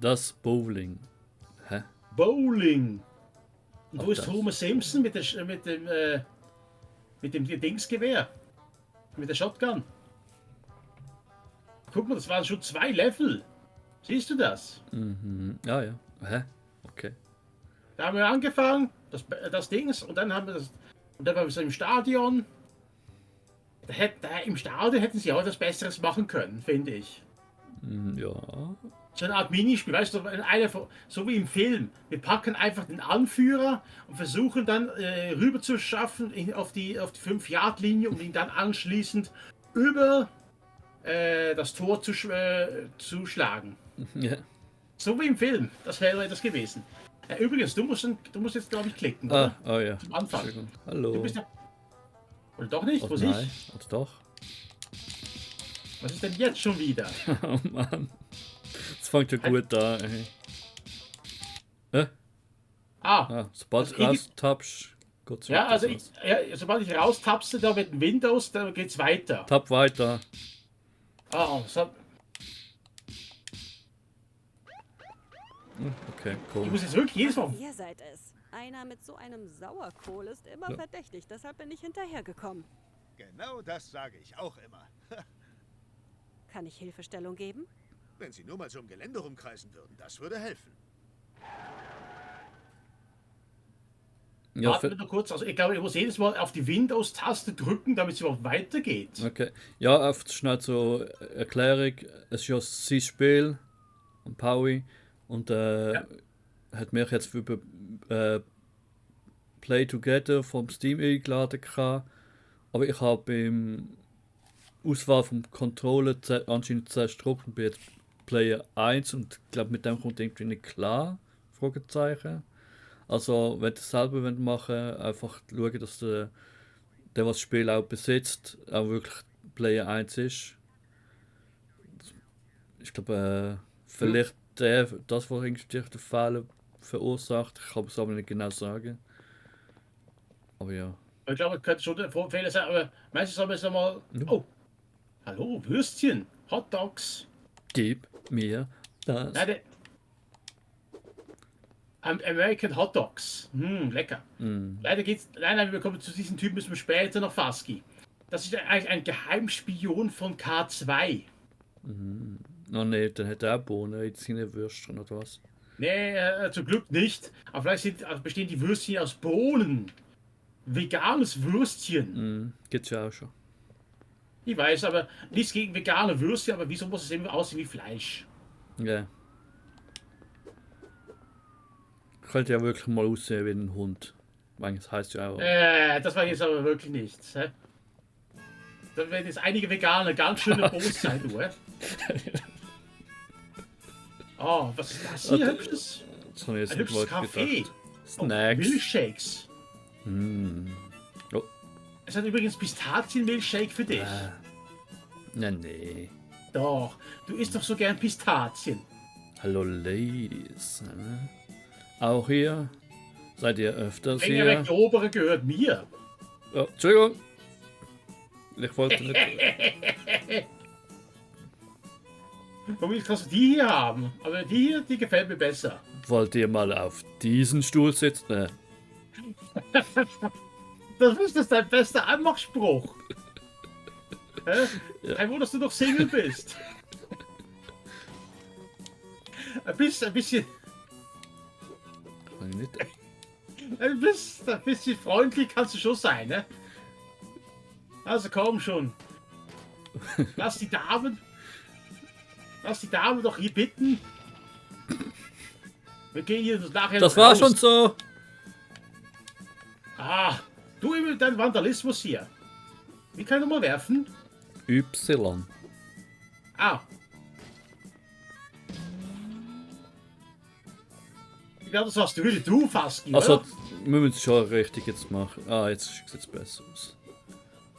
Das Bowling. Hä? Bowling. Und Ach, wo ist das. Homer Simpson mit dem Dingsgewehr? Mit der Shotgun? Guck mal, das waren schon 2 Level. Siehst du das? Mhm. Ja, ja. Hä? Okay. Da haben wir angefangen, das Dings, und dann haben wir das. Und dann waren wir so im Stadion. Im Stadion hätten sie auch etwas Besseres machen können, finde ich. Ja. So eine Art Minispiel, weißt du, so wie im Film. Wir packen einfach den Anführer und versuchen dann rüber zu schaffen auf die 5-Yard-Linie, um ihn dann anschließend über das Tor zu schlagen. Ja. So wie im Film. Das wäre das gewesen. Übrigens, du musst jetzt, glaube ich, klicken, oder? Oh ja. Zum Anfang. Entschuldigung. Du Hallo. bist ja. Oder doch nicht? Oder Wo nein. ich? Oder doch? Was ist denn jetzt schon wieder? Oh Mann. Das fängt ja gut an. Ey. Sobald du raustappst, geht's Ja, weiter. also sobald ich raustapse, da mit dem Windows, dann geht's weiter. Tapp weiter. Okay, cool. Ich muss jetzt wirklich jedes Mal. Ihr seid es. Einer mit so einem Sauerkohl ist immer verdächtig, deshalb bin ich hinterhergekommen. Genau das sage ich auch immer. Kann ich Hilfestellung geben? Wenn Sie nur mal so im Gelände rumkreisen würden, das würde helfen. Ja, Warte nur kurz, also ich glaube, ich muss jedes Mal auf die Windows-Taste drücken, damit es überhaupt weitergeht. okay. Ja, einfach schnell zur Erklärung. Es ist ja sein Spiel und Paui und hat mich jetzt über Play Together vom Steam eingeladen gehabt. Aber ich habe beim Auswahl vom Controller anscheinend zuerst gedrückt und bin jetzt Player 1 und ich glaube mit dem kommt irgendwie nicht klar. Fragezeichen. Also wenn du es selber machen wollt, einfach schauen, dass der was das Spiel auch besitzt, auch wirklich Player 1 ist. Ich glaube, vielleicht das, was irgendwie den Fehler verursacht, ich kann es aber nicht genau sagen. Aber ja. Ich glaube, es könnte schon Fehler sein, aber meistens haben wir es einmal. Ja. Oh, hallo, Würstchen, Hot Dogs. Gib mir das. Nein, American Hot Dogs. Lecker. Leider geht's. Nein, wir kommen zu diesem Typ, müssen wir später noch Faski. Das ist eigentlich ein Geheimspion von K2. Oh ne, dann hat er auch Bohnen in seinen Würstchen oder was? Nee, zum Glück nicht. Aber vielleicht bestehen die Würstchen aus Bohnen. Veganes Würstchen. Gibt's ja auch schon. Ich weiß, aber nichts gegen vegane Würstchen, aber wieso muss es eben aussehen wie Fleisch? Ja. Könnte ja wirklich mal aussehen wie ein Hund. Das heißt ja auch. Das war jetzt aber wirklich nichts. Hä? Da werden jetzt einige Veganer ganz schön nervös sein, du. Oh, was ist das hier? Hübsches? Das habe ich jetzt Ein nicht hübsches mal Kaffee. gedacht. Oh, Snacks. Milchshakes. Oh. Es hat übrigens Pistazien-Milchshake für dich. Nee. Doch, du isst doch so gern Pistazien. Hallo Ladies. Auch hier seid ihr öfters Finger hier. weg, der obere gehört mir. Oh, Entschuldigung. Ich wollte nicht. Womit kannst du die hier haben? Aber die hier, die gefällt mir besser. Wollt ihr mal auf diesen Stuhl sitzen? Das ist dein bester Anmachspruch. Hä? Ja. Kein Wunder, dass du noch Single bist. Ein bisschen Kann ich nicht. ein bisschen freundlich kannst du schon sein, ne? Also komm schon. Lass die Damen doch hier bitten. Wir gehen hier nachher Das noch war raus. schon so. Du immer dein Vandalismus hier. Wie kann ich nochmal werfen? Y. Ich glaube, das warst du fast. Also, oder? wir müssen es schon richtig jetzt machen. Jetzt sieht es besser aus.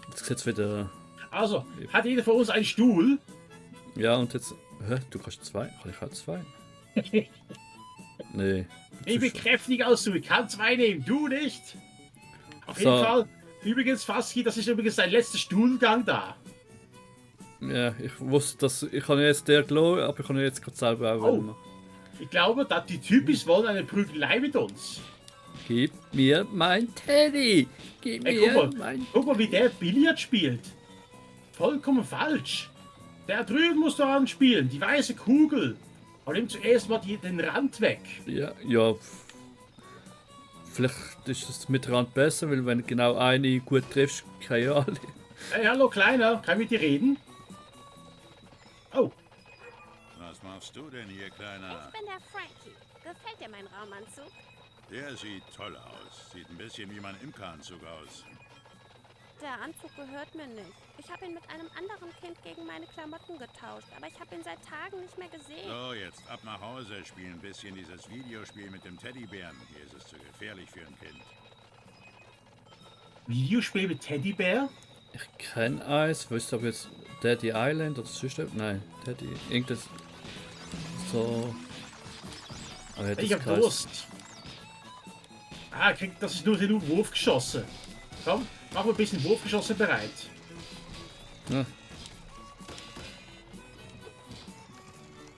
Jetzt sieht es wieder. Also, hat jeder von uns einen Stuhl? Ja, und jetzt. Hä? Du kannst 2? Kann ich auch 2? Nee. Ich bin kräftig aus, ich kann 2 nehmen, du nicht. Auf So. jeden Fall. Übrigens, Faski, das ist übrigens dein letzter Stuhlgang da. Ja, ich wusste, dass. Ich kann jetzt der gelassen, aber ich kann jetzt gerade selber auch Oh. machen. Ich glaube, dass die Typis wollen eine Prügelei mit uns. Gib mir mein Teddy. Gib Ey, mir mein... guck mal, wie der Billard spielt. Vollkommen falsch. Der drüben muss daran spielen, die weiße Kugel. Aber nimm zuerst mal den Rand weg. Ja. Vielleicht ist es mit Rand besser, weil wenn du genau eine gut triffst, keine alle. Hey, hallo Kleiner, kann ich mit dir reden? Oh, Was machst du denn hier, Kleiner? Ich bin der Frankie. Gefällt dir mein Raumanzug? Der sieht toll aus. Sieht ein bisschen wie mein Imkeranzug aus. Der Anzug gehört mir nicht. Ich habe ihn mit einem anderen Kind gegen meine Klamotten getauscht, aber ich habe ihn seit Tagen nicht mehr gesehen. So, jetzt ab nach Hause. Spiel ein bisschen dieses Videospiel mit dem Teddybären. Hier ist es zu gefährlich für ein Kind. Videospiel mit Teddybär? Ich kenne eins, weißt du, ob jetzt Daddy Island oder sonst etwas? Nein, Daddy, irgendwas so... Ah, ja, das Ich hab geheißen. Durst. Ah, das ist nur genug Wurfgeschosse. Komm, mach mal ein bisschen Wurfgeschosse bereit. Ja.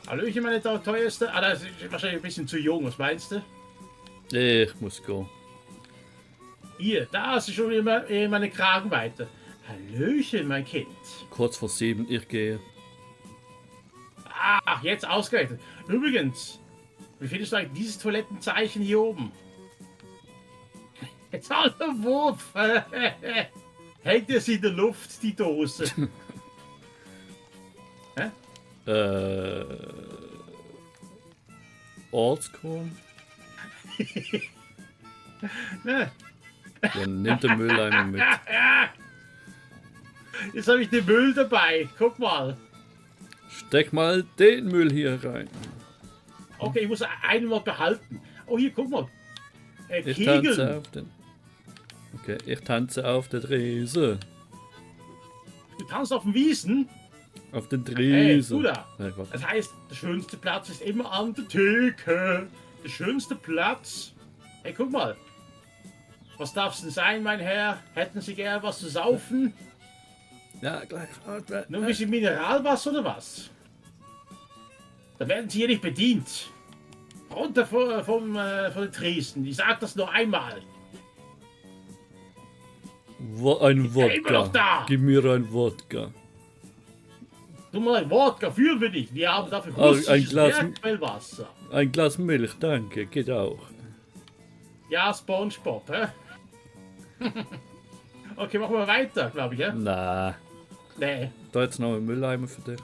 Hallöchen, meine teuerste. Ah, das ist wahrscheinlich ein bisschen zu jung, was meinst du? Ich muss gehen. Hier, da ist schon immer meine Kragenweite. Hallöchen, mein Kind. Kurz vor 7, ich gehe. Ach, jetzt ausgerechnet. Übrigens, wie findest du eigentlich dieses Toilettenzeichen hier oben? Jetzt alter Wurf. Hängt es in der Luft, die Dose? Hä? Oldschool? Ne? Dann nimmt den Mülleimer mit. Jetzt habe ich den Müll dabei. Guck mal. Steck mal den Müll hier rein. Okay, ich muss einen mal behalten. Oh, hier, guck mal. Ich tanze Kegeln. auf den... Okay, ich tanze auf der Drese. Du tanzt auf dem Wiesen. Auf den Hey, Drese. du da. Nein, warte. Das heißt, der schönste Platz ist immer an der Theke. Der schönste Platz. Hey, guck mal. Was darf's denn sein, mein Herr? Hätten Sie gern was zu saufen? Ja, gleich. Nur ein bisschen Mineralwasser oder was? Da werden Sie hier nicht bedient. Runter von den Tresen. Ich sag das nur einmal. Ein immer noch da. Wodka. Gib mir ein Wodka. Du mal Wodka führen wir nicht. Wir haben dafür ein russisches Glas- Bergquellwasser. Ein Glas Milch, danke. Geht auch. Ja, Spongebob, hä? Okay, machen wir weiter, glaube ich, ja? Na, Nee. da jetzt noch ein Mülleimer für dich.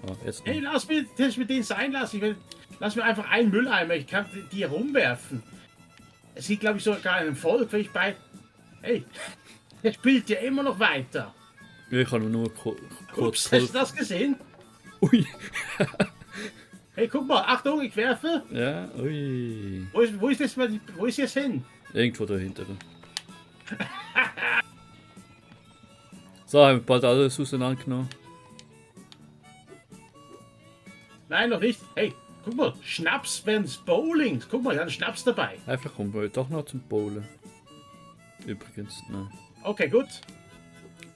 Ah, jetzt Hey, noch. lass mir das mit denen sein lassen. Lass mir einfach einen Mülleimer. Ich kann die hier rumwerfen. Es sieht, glaube ich, sogar einen Volk, wenn ich bei... Hey, der spielt ja immer noch weiter. Ich habe nur kurz Ups, hast du das gesehen? Ui. Hey, guck mal, Achtung, ich werfe. Ja, ui. Wo ist jetzt hin? Irgendwo dahinter. So, haben wir bald alles auseinandergenommen. Nein, noch nicht. Hey, guck mal, Schnaps während des Bowlings. Guck mal, ich habe Schnaps dabei. Einfach kommen wir doch noch zum Bowlen. Übrigens, nein. Okay, gut.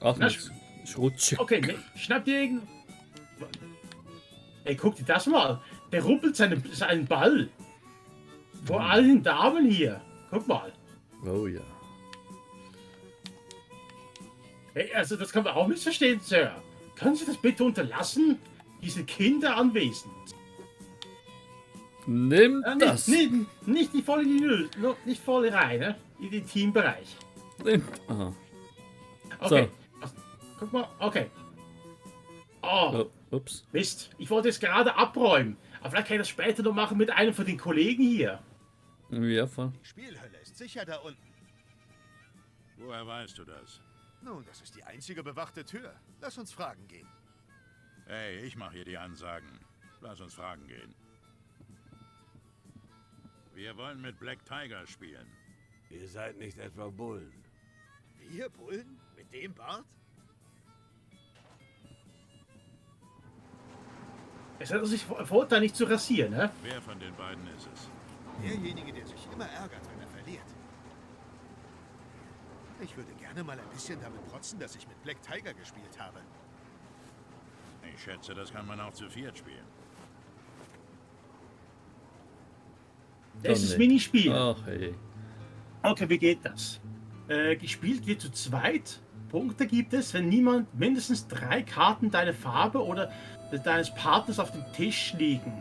Ach, Na, nichts. Schrutsch. Okay, ne, schnapp dir irgend... Ey, guck dir das mal. Der ruppelt seinen Ball. Vor allen Damen hier. Guck mal. Oh ja. Hey, also das kann man auch missverstehen, Sir. Können Sie das bitte unterlassen? Diese Kinder anwesend. Nimm das. Nicht die voll in die Null, nicht voll rein, ne? In den Teambereich. Nimm. Aha. Okay. Guck mal, okay. Oh, Oh, ups. Mist. Ich wollte es gerade abräumen. Aber vielleicht kann ich das später noch machen mit einem von den Kollegen hier. Ja, voll. Die Spielhölle ist sicher da unten. Woher weißt du das? Nun, das ist die einzige bewachte Tür. Lass uns fragen gehen. Hey, ich mache hier die Ansagen. Lass uns fragen gehen. Wir wollen mit Black Tiger spielen. Ihr seid nicht etwa Bullen. Wir Bullen? Mit dem Bart? Es hat sich Vorteil, nicht zu rasieren, ne? Wer von den beiden ist es? Derjenige, der sich immer ärgert, wenn er verliert. Ich würde gerne mal ein bisschen damit protzen, dass ich mit Black Tiger gespielt habe. Ich schätze, das kann man auch zu viert spielen. Das ist das nicht. Minispiel. Ach hey. Okay, wie geht das? Gespielt wird zu zweit. Punkte gibt es, wenn niemand mindestens 3 Karten deiner Farbe oder deines Partners auf dem Tisch liegen.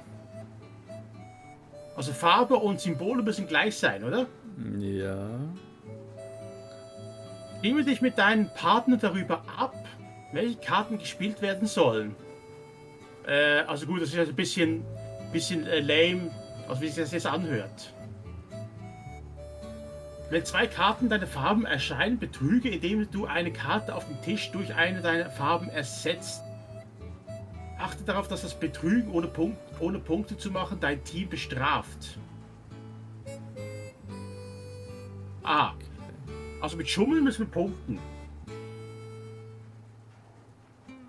Also Farbe und Symbole müssen gleich sein, oder? Ja. Stimme dich mit deinem Partner darüber ab, welche Karten gespielt werden sollen. Also gut, das ist jetzt ein bisschen lame, also wie sich das jetzt anhört. Wenn 2 Karten deiner Farben erscheinen, betrüge, indem du eine Karte auf dem Tisch durch eine deiner Farben ersetzt. Achte darauf, dass das Betrügen ohne Punkte zu machen dein Team bestraft. Ah, also mit Schummeln müssen wir punkten.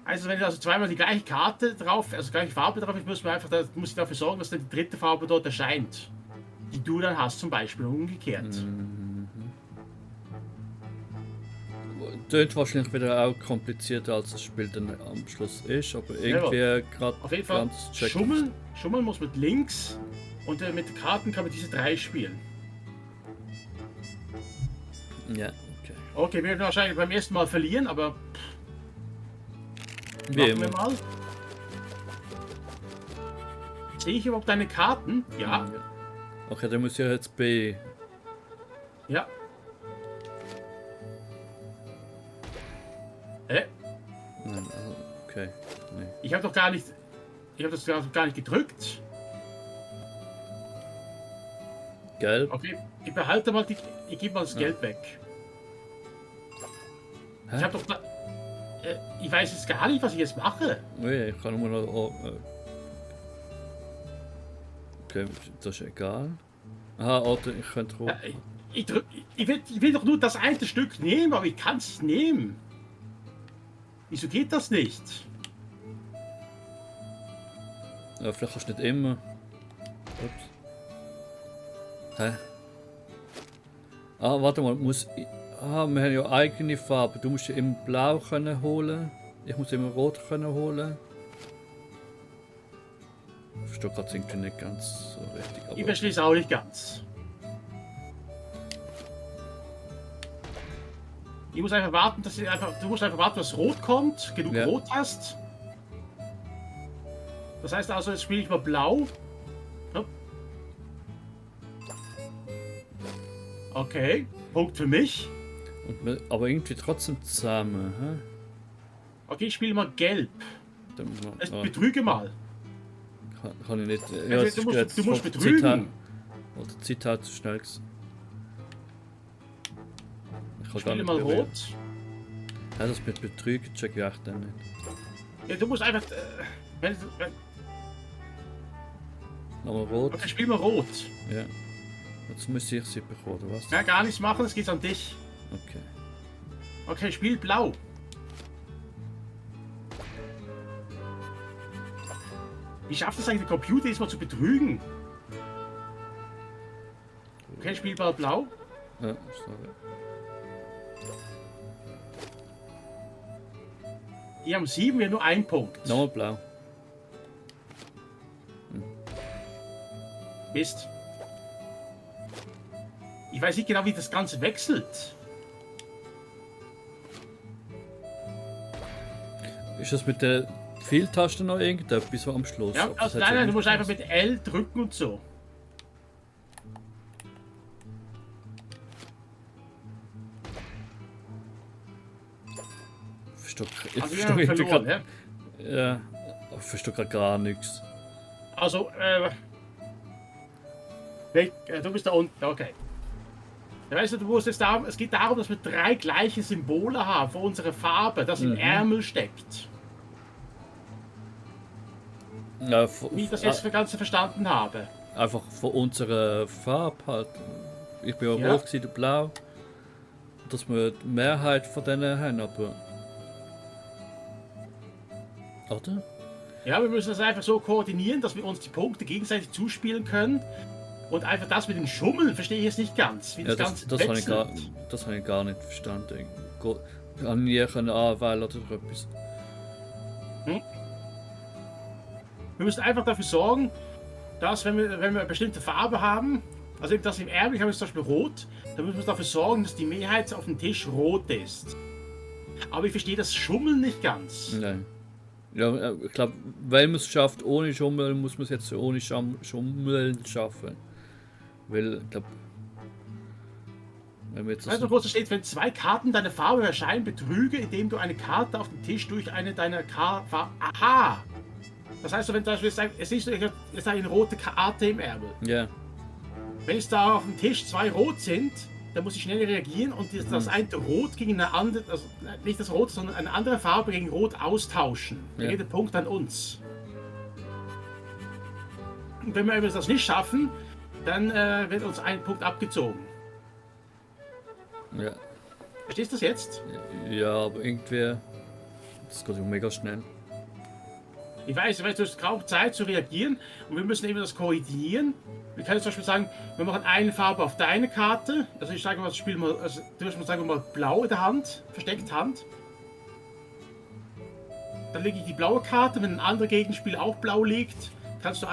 Also wenn also zweimal die gleiche Karte drauf, also gleiche Farbe drauf ist, muss ich dafür sorgen, dass dann die dritte Farbe dort erscheint. Die du dann hast zum Beispiel, und umgekehrt. Tönt wahrscheinlich wieder auch komplizierter, als das Spiel dann am Schluss ist, aber irgendwie gerade Auf jeden Fall, ganz check. Schummeln muss mit links und mit den Karten kann man diese 3 spielen. Ja, okay. Okay, wir werden wahrscheinlich beim ersten Mal verlieren, aber Wie machen wir immer. mal. Sehe ich überhaupt deine Karten? Ja. Okay, dann muss ich jetzt B. Ja. Hä? Nein, okay. Nee. Ich habe doch gar nicht. Ich habe das gar nicht gedrückt. Gelb. Okay, ich behalte mal ich gebe mal das Ja. Geld weg. Hä? Ich habe doch da, ich weiß jetzt gar nicht, was ich jetzt mache. Nee, ich kann nur noch. Oh, okay, das ist egal. Aha, oder ich könnte rot. Ja, ich will doch nur das eine Stück nehmen, aber ich kann es nicht nehmen. Wieso geht das nicht? Ja, vielleicht kannst du nicht immer. Ups. Hä? Ah, warte mal, wir haben ja eigene Farbe. Du musst ja immer blau können holen. Ich muss immer rot können holen. Ich verstehe gerade irgendwie nicht ganz so richtig. Ich verstehe es auch nicht ganz. Ich muss einfach warten, du musst einfach warten, dass Rot kommt, genug Ja. Rot hast. Das heißt also, jetzt spiele ich mal Blau. Hopp. Okay, Punkt für mich. Aber irgendwie trotzdem zusammen. Hä? Okay, ich spiele mal Gelb. Dann, Betrüge mal. kann ich nicht. Also, es du ist musst- jetzt du musst vom betrügen. Zitat- Oder Zitat zu schnell gewesen. Ich kann gar Spiele nicht mal berühren. Rot. Ja, das mit Betrügen check ich echt dann nicht. Ja, du musst einfach. Aber rot. Okay, spiel mal Rot. Ja. Jetzt müsste ich sie bekommen, oder was? Ja, gar nichts machen, es geht an dich. Okay. Okay, spiel Blau. Wie schafft es eigentlich der Computer diesmal zu betrügen? Okay, spiel mal Blau. Ja, sorry. Die haben 7, wir nur 1 Punkt. Nochmal blau. Mist. Ich weiß nicht genau, wie das Ganze wechselt. Ist das mit der Fehltaste noch irgendetwas so am Schluss? Ja, Ob das also jetzt nein, du nicht musst einfach passt? mit L drücken und so. Ich Also wir verstehe haben irgendwie verloren, grad- ja? Ja, ich verstehe gerade gar nichts. Also, du bist da unten, okay. Ja, weißt du, es geht darum, dass wir 3 gleiche Symbole haben für unsere Farbe, das im Ärmel steckt. Ja, Wie ich das jetzt für Ganze verstanden habe. einfach von unserer Farbe halt. Ich bin ja Ja. rot gewesen, du blau. Dass wir die Mehrheit von denen haben, aber. Oder? Ja, wir müssen das einfach so koordinieren, dass wir uns die Punkte gegenseitig zuspielen können. Und einfach das mit dem Schummeln verstehe ich jetzt nicht ganz. Wie Ja, das das Ganze habe ich, gar, wechselt. das hab ich gar nicht verstanden. Ich habe nie können anwählen oder so etwas. Wir müssen einfach dafür sorgen, dass wenn wir eine bestimmte Farbe haben Also eben das im Ärmel habe ich zum Beispiel rot. Da müssen wir dafür sorgen, dass die Mehrheit auf dem Tisch rot ist. Aber ich verstehe das Schummeln nicht ganz. Nein. Ja, ich glaube, wenn man es schafft ohne Schummeln, muss man es jetzt ohne Schummeln schaffen. Weil, ich glaube, wenn wir jetzt Weißt du, wo es steht, wenn 2 Karten deine Farbe erscheinen, betrüge, indem du eine Karte auf dem Tisch durch eine deiner Farben. Aha! Das heißt, wenn du sagst, es ist eine rote Karte im Ärmel. Ja. Wenn es da auf dem Tisch 2 rot sind, dann muss ich schnell reagieren und das eine Rot gegen eine andere, also nicht das Rot, sondern eine andere Farbe gegen Rot austauschen. Dann Ja. geht der Punkt an uns. Und wenn wir das nicht schaffen, dann wird uns ein Punkt abgezogen. Ja. Verstehst du das jetzt? Ja, aber irgendwie. Das geht ja mega schnell. Ich weiß, du hast kaum Zeit zu reagieren und wir müssen eben das koordinieren. Wir können zum Beispiel sagen, wir machen eine Farbe auf deine Karte. Also ich sage mal, das Spiel mal, also du hast mal sagen wir mal blau in der Hand, versteckt Hand. Dann lege ich die blaue Karte, wenn ein anderer Gegenspieler auch blau liegt, kannst du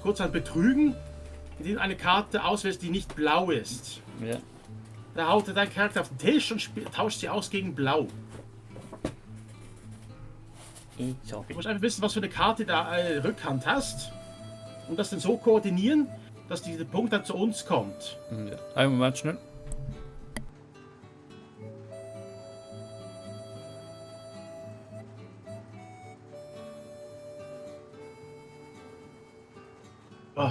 kurz betrügen, indem du eine Karte auswählst, die nicht blau ist. Ja. Da haut er deinen Charakter auf den Tisch und tauscht sie aus gegen blau. Ja. Du musst einfach wissen, was für eine Karte da Rückhand hast und das dann so koordinieren, dass dieser Punkt dann zu uns kommt. Ja. Einen Moment schnell. Oh.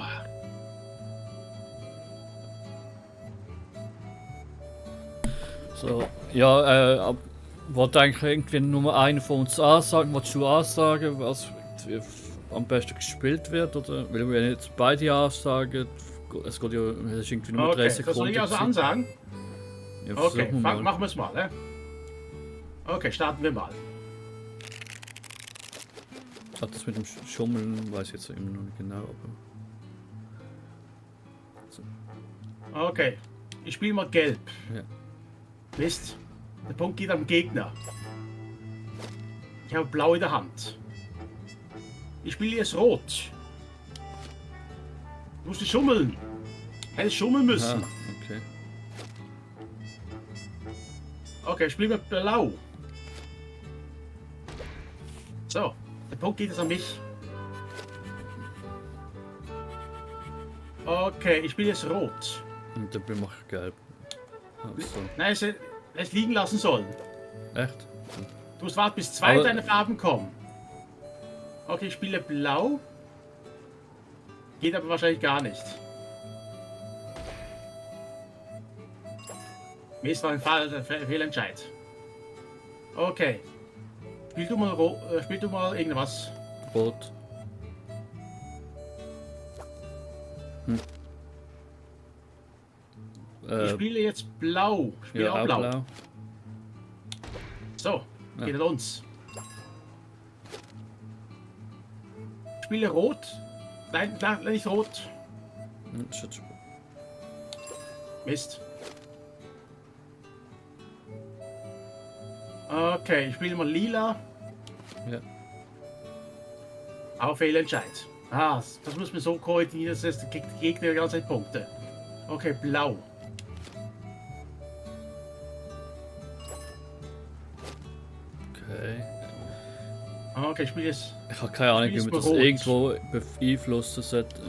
So, ja, wollte eigentlich irgendwie nur einer von uns ansagen, was du ansagen, was am besten gespielt wird, oder? Weil wir jetzt beide ansagen, es geht ja, es ist irgendwie nur 3 Okay, Sekunden. das soll ich also gewesen. ansagen? Ja, Okay, versuchen wir mal. machen wir es mal. Ne? Okay, starten wir mal. Hat das mit dem Schummeln, weiß ich jetzt immer noch nicht genau, aber. Okay, ich spiele mal gelb. Ja. Mist, der Punkt geht am Gegner. Ich habe blau in der Hand. Ich spiele jetzt rot. Du musst schummeln. Hättest schummeln müssen. Ah, okay. Okay, ich spiele mit blau. So, der Punkt geht jetzt an mich. Okay, ich spiele jetzt rot. Und dann mache ich gelb. Also. Nein, es liegen lassen sollen. Echt? Du musst warten, bis 2 Aber- deine Farben kommen. Okay, ich spiele blau. Geht aber wahrscheinlich gar nicht. Mist, war ein Fehlentscheid. Okay. Spiel du mal irgendwas. Rot. Ich spiele jetzt blau. Ich spiele ja, auch blau. blau. So, Ja. geht an uns. Ich spiele rot. Nein, nicht rot. Shit. Mist. Okay, ich spiele mal lila. Ja. Auch Fehlentscheid. Ah, das muss man so koordinieren, dass der Gegner die ganze Zeit Punkte. Okay, blau. Okay. Okay, ich spiele jetzt. Ich habe keine Ahnung, wie Spielst man du das rot? irgendwo beeinflussen sollte.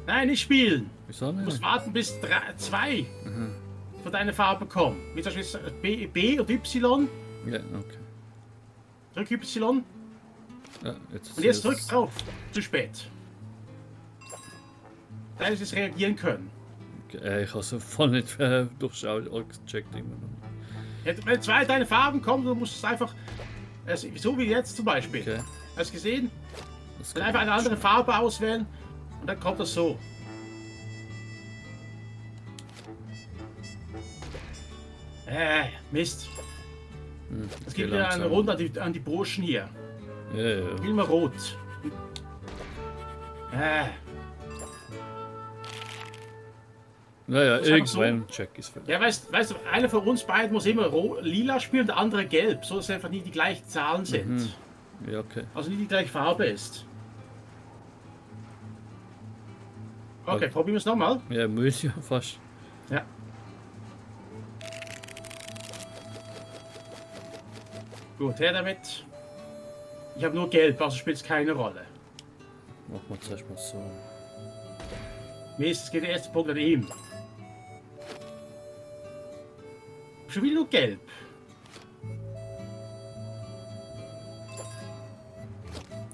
Nein, nicht spielen. Wieso Du musst nicht? warten, bis 2 von deiner Farbe kommen. Wie zum Beispiel B und Y. Ja, okay. Drück Y. Ja, jetzt Und jetzt ist drück es- drauf. Zu spät. Da hättest du jetzt reagieren können. Ich habe es voll nicht durchschaut, gecheckt immer noch. Wenn 2 deine Farben kommen, dann musst du es einfach. So wie jetzt zum Beispiel. Okay. Hast du gesehen? Das Dann geht einfach eine andere Farbe auswählen und dann kommt das so. Mist. Es geht gibt wieder eine langsam. Runde an die Burschen hier. Ja, ja. Ich will mal rot. Naja, ist einfach so. irgendwann check ist fertig. Ja, weißt du, einer von uns beiden muss immer lila spielen und der andere gelb, so dass es einfach nie die gleichen Zahlen sind. Ja, okay. Also nie die gleiche Farbe ist. Okay, probieren wir es nochmal. Ja, muss ja fast. Ja. Gut, her damit. Ich habe nur Gelb, also spielt es keine Rolle. Machen wir zuerst mal so. Mist, es geht der erste Punkt an ihm. Schon wieder nur Gelb.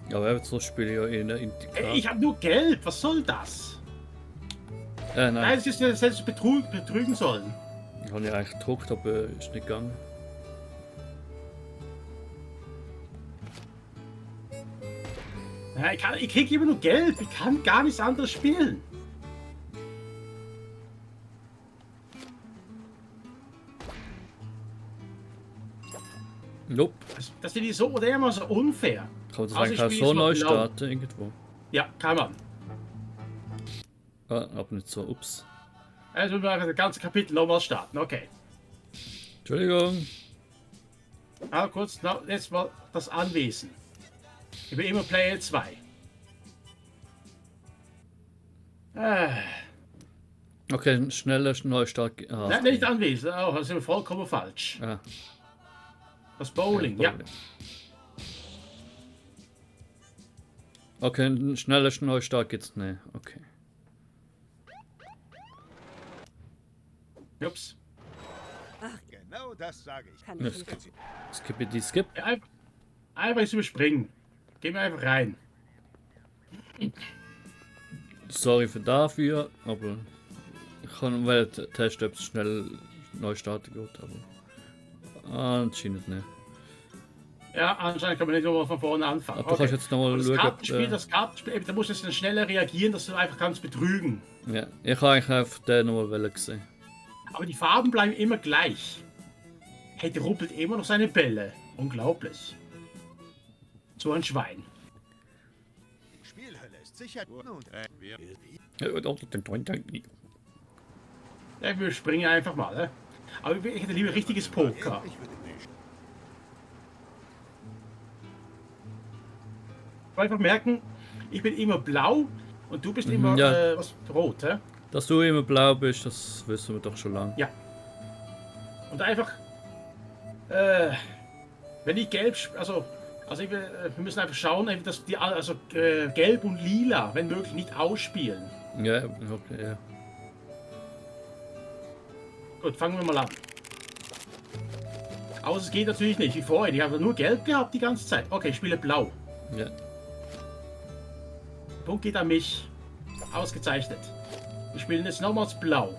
Ja, aber so spiele ich ja in der Integral. Ich habe nur Gelb, was soll das? Nein. Nein, das hätte ich betrügen sollen. Ich habe ja eigentlich gedruckt, aber ist nicht gegangen. Ja, ich krieg immer nur Gelb, ich kann gar nichts anderes spielen. Nope. Das finde ich so oder immer so unfair. Kann man das Also eigentlich auch ich so spiele neu jetzt mal blau. starten irgendwo? Ja, kann man. Ah, aber nicht so. Ups. Also wir das ganze Kapitel nochmal starten, okay. Entschuldigung. Aber kurz, jetzt mal das Anwesen. Ich bin immer Player 2. Okay, ein schneller Neustart. Ah, Nein, nicht Anwesen, oh, das ist vollkommen falsch. Ah, Das Bowling, ja. Okay, ein schneller Neustart gibt's nicht. Okay. Ups. Genau das sage ich. Kann Ja, ich nicht. Skip die Skip. Ja, einfach jetzt überspringen. Gehen wir einfach rein. Sorry für dafür, aber ich kann weil testen, ob es schnell neu starten geht, aber anscheinend nicht. Ja, anscheinend kann man nicht nochmal von vorne anfangen. Aber du kannst jetzt nochmal das schauen, ob Kartenspiel, das Kartenspiel, eben, da musst du jetzt dann schneller reagieren, dass du einfach kannst betrügen. ja, ich habe eigentlich auf den nochmal gesehen. Aber die Farben bleiben immer gleich. Hey, der ruppelt immer noch seine Bälle. Unglaublich. So ein Schwein. Die Spielhölle ist sicher. Nun, Ja, wir springen einfach mal. Ne? Aber ich hätte lieber richtiges Poker. ich würde nicht. Einfach merken, ich bin immer blau und du bist immer ja. was, rot. Hä? Dass du immer blau bist, das wissen wir doch schon lange. Ja. Und einfach, wenn ich gelb, also wir müssen einfach schauen, dass die, also gelb und lila, wenn möglich, nicht ausspielen. Ja, okay, ja. Gut, fangen wir mal an. Aber es geht natürlich nicht, wie vorher. Die haben nur gelb gehabt die ganze Zeit. Okay, ich spiele blau. Ja. Punkt geht an mich. Ausgezeichnet. Wir spielen jetzt nochmals blau.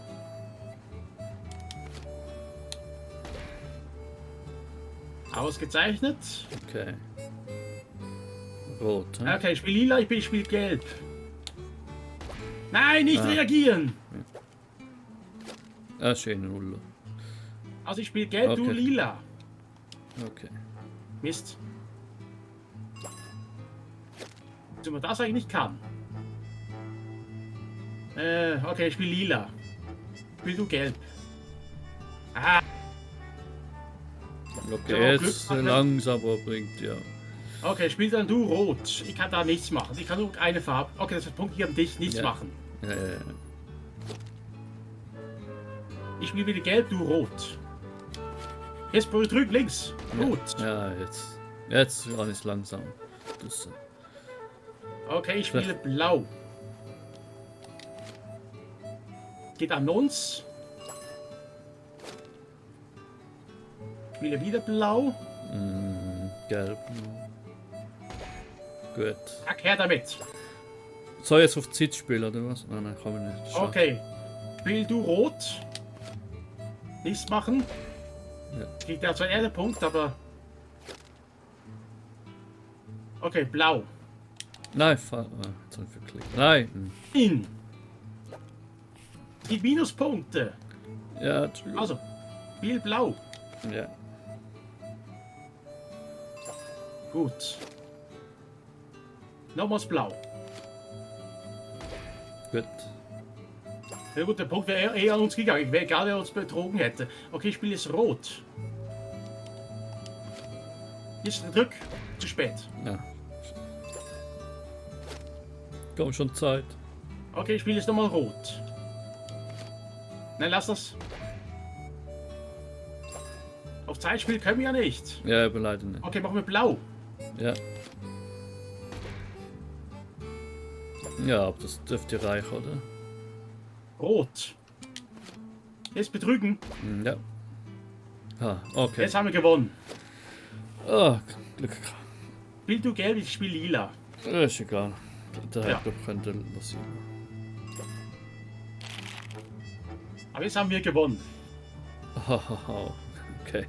Ausgezeichnet. Okay. Rot, hm? Okay, ich spiele lila, ich spiele gelb. Nein, nicht reagieren! Ah, schön, Null. Also ich spiele gelb, du Okay. lila. Okay. Mist. Dass man das eigentlich nicht kann. Okay, ich spiele lila. Spiel du gelb. Ah, Okay, Ja, jetzt Glück haben. langsam aber bringt, ja. okay, spiel dann du rot. Ich kann da nichts machen. Ich kann nur eine Farbe. Okay, das ist der Punkt hier an dich. Nichts Ja. machen. Ja. Ich spiele wieder gelb, du rot. Jetzt drück links. Gut. Ja, jetzt war es langsam. Das, Okay, ich spiele blau. Geht an uns. Spiele wieder blau. gelb. Gut. Zack, her damit. Soll ich jetzt auf Zeit spielen oder was? Nein, kann man nicht. Schade. Okay. Spiel du rot. Nichts machen. Ja. Kriegt ja zwar eher den Punkt, aber. Okay, blau. Nein, jetzt habe ich verklickt. Nein. In. Die Minuspunkte. Ja, Entschuldigung. Also, Spiel blau. Ja. Gut. Nochmals blau. Gut. Ja gut, der Punkt wäre eher an uns gegangen. Ich wäre egal, wer uns betrogen hätte. Okay, ich spiele jetzt rot. Jetzt drück. Zu spät. Ja. Komm schon Zeit. Okay, ich spiele jetzt nochmal rot. Nein, lass das. Auf Zeitspiel können wir ja nicht. Ja, aber leider nicht. Okay, machen wir blau. Ja. Ja, aber das dürfte reichen, oder? Rot. Jetzt betrügen. Ja. Ah, okay. Jetzt haben wir gewonnen. Ah, Glück gehabt. Spiel du gelb, ich spiele lila. Ist egal. Der Ja. Headclub könnte lassen. Aber jetzt haben wir gewonnen. Hahaha. Okay.